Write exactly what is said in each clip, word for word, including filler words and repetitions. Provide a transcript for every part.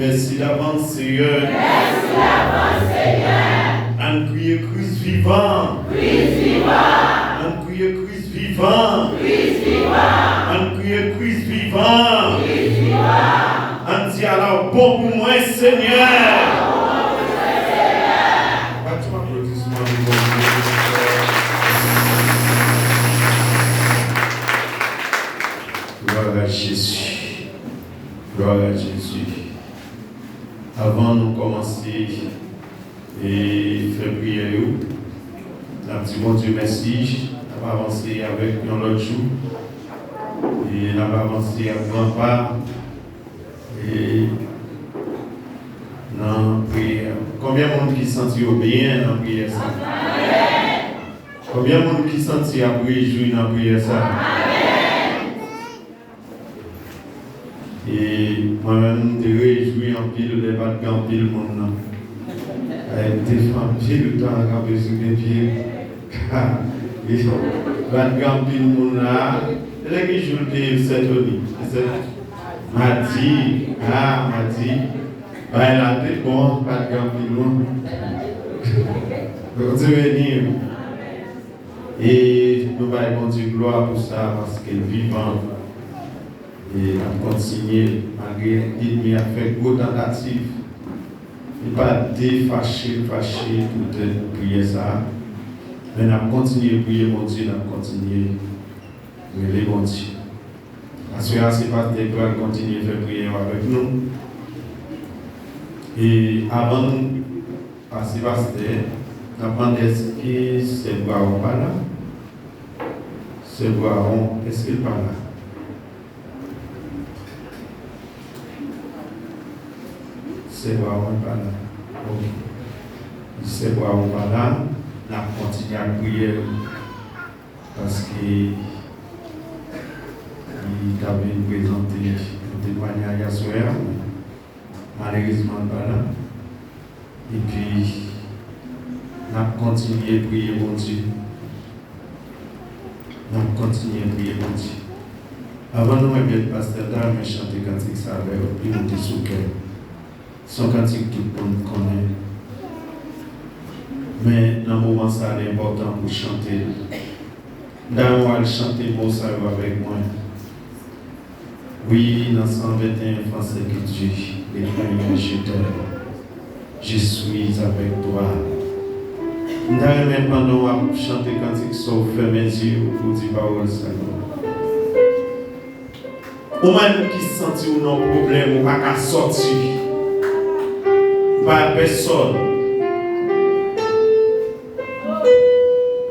Mèsi davans, Seyè. Mèsi davans, Seyè. Ann kriye Kris vivan. Kris vivan. Ann kriye Kris vivan. Kris vivan. Ann kriye Kris vivan. Kris vivan. Ann di, "Ala w bon pou mwen, Senyè." Bat yon aplodisman pou Bondye. Glwa a Jezi. Glwa a Jezi. Avan nou kòmanse e fè priyè yo, n ap di Bondye mèsi, n ap avanse avèk yon lòt jou. E n ap avanse ak gran pa e nan priyè. Konbyen moun ki santi yo byen nan priyè sa? Konbyen moun ki santi y ap rejwi nan priyè sa? E mwen menm, m te rejwi anpil lè pa t gen anpil moun nan. E m te fè anpil tan ap kanpe sou de pye. E pa t gen anpil moun la. E lè ki jou l te ye, Sè Tony? Sè Madi. A, madi. Bay la te bon, pa t gen anpil moun. Bondye beni w. E nou bay Bondye glwa pou sa, paske l vivan. E n ap kontinye, malgre ènmi ap fè gwo tantativ, li pa defache, fache poutèt priyè sa a. Men n ap kontinye priye Bondye, n ap kontinye rele Bondye. Aswè a, se pastè ki pral kontinye fè priyè yo avèk nou. E avan nou pase pastè, n ap mande èske sè Bwawon pa la? Sè Bwawon, èske l pa la? Sè Bwawon pa la. Ok. Sè Bwawon pa la, n ap kontinye ak priyè. Paske li t ap vin prezante yon temwayaj aswè a, men malerezman l pa la. Epi, n ap kontinye priye Bondye. N ap kontinye priye Bondye. Avan nou remèt pastè la, mwen chante kantik sa avè w, li moute sou kè m. Se yon kantik tout moun konnen. Men nan moman sa a, li enpòtan pou chante l. M ta renmen w al chante mo sa yo avèk mwen. Oui, nan san venteyen fransè ki di, L'Éternel, je t'aime, je suis avec toi. M ta renmen pandan w ap chante kantik sa, w fèmen zye w pou w di pawòl sa yo. Ou menm ki santi w nan pwoblèm, ou pa ka sòti, ou pa pèsòn.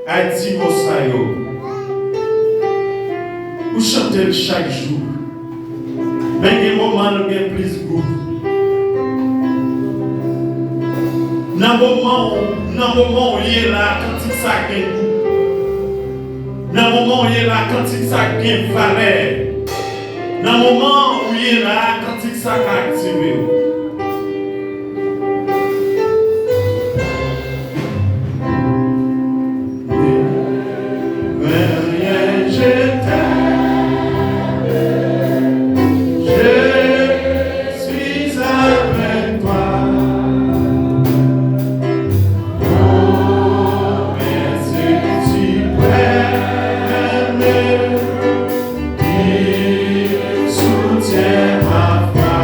Ay, ti mo sa yo, ou chante l chak jou. Men gen moman l gen plis gou. Nan moman w, nan moman w ye la, kantik sa gen gou. Nan moman w ye la, kantik sa gen valè. Nan moman w ye la, kantik sa ka aktive w. Seigneur, je t'aime, je suis avec toi. Oh, merci suprême qui soutient ma foi.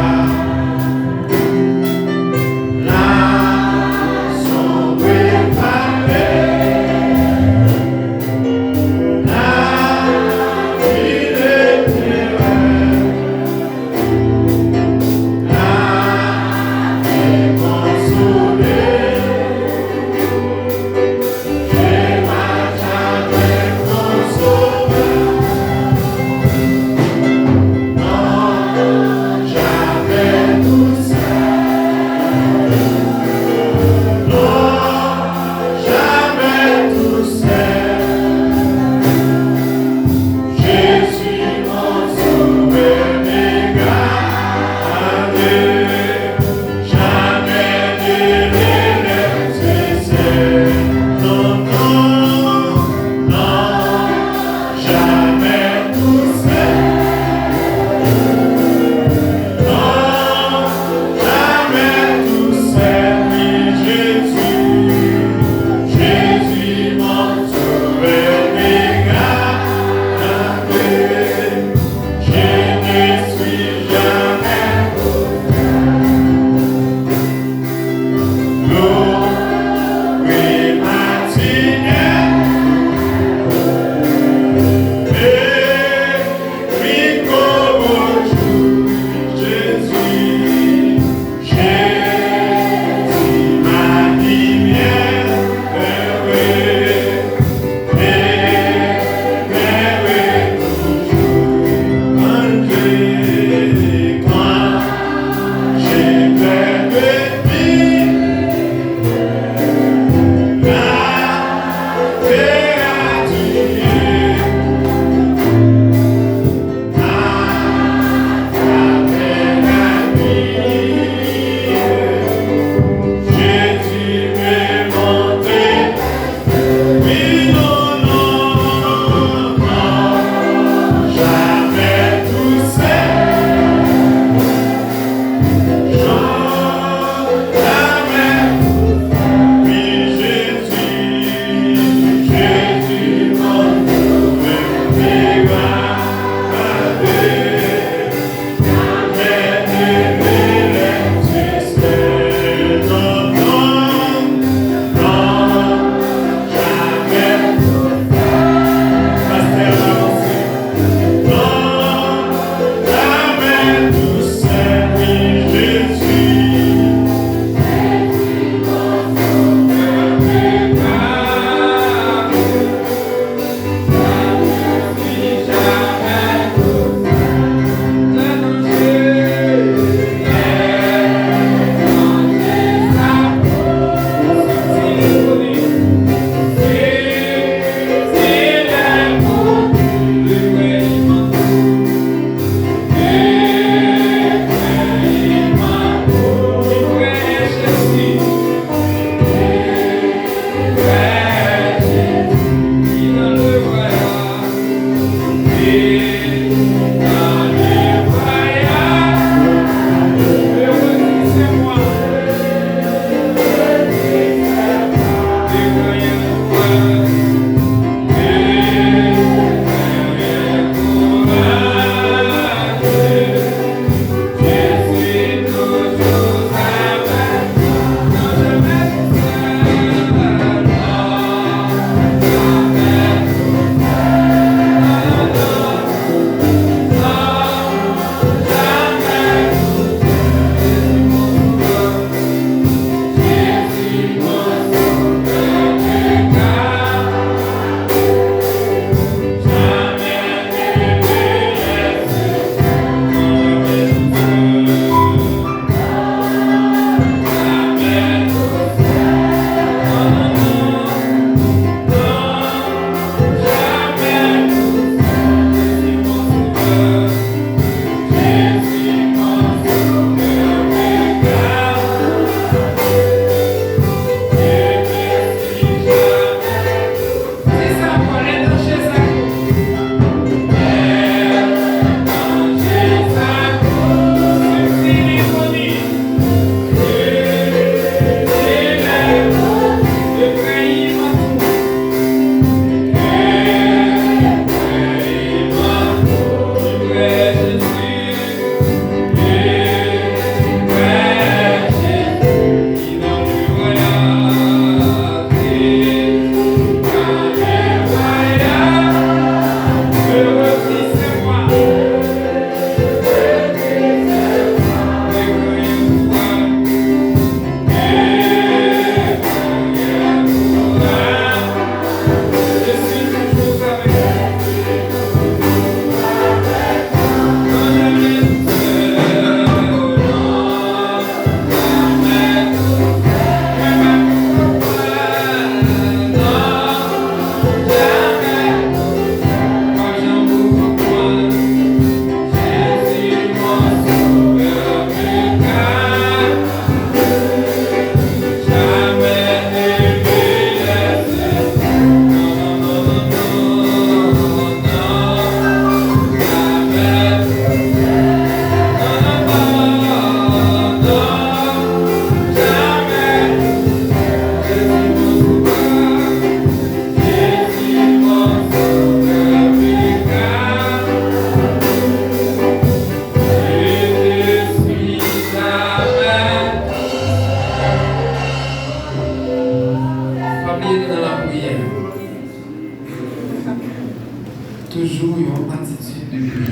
Nan lapriyè. Toujou yon atitid de priyè.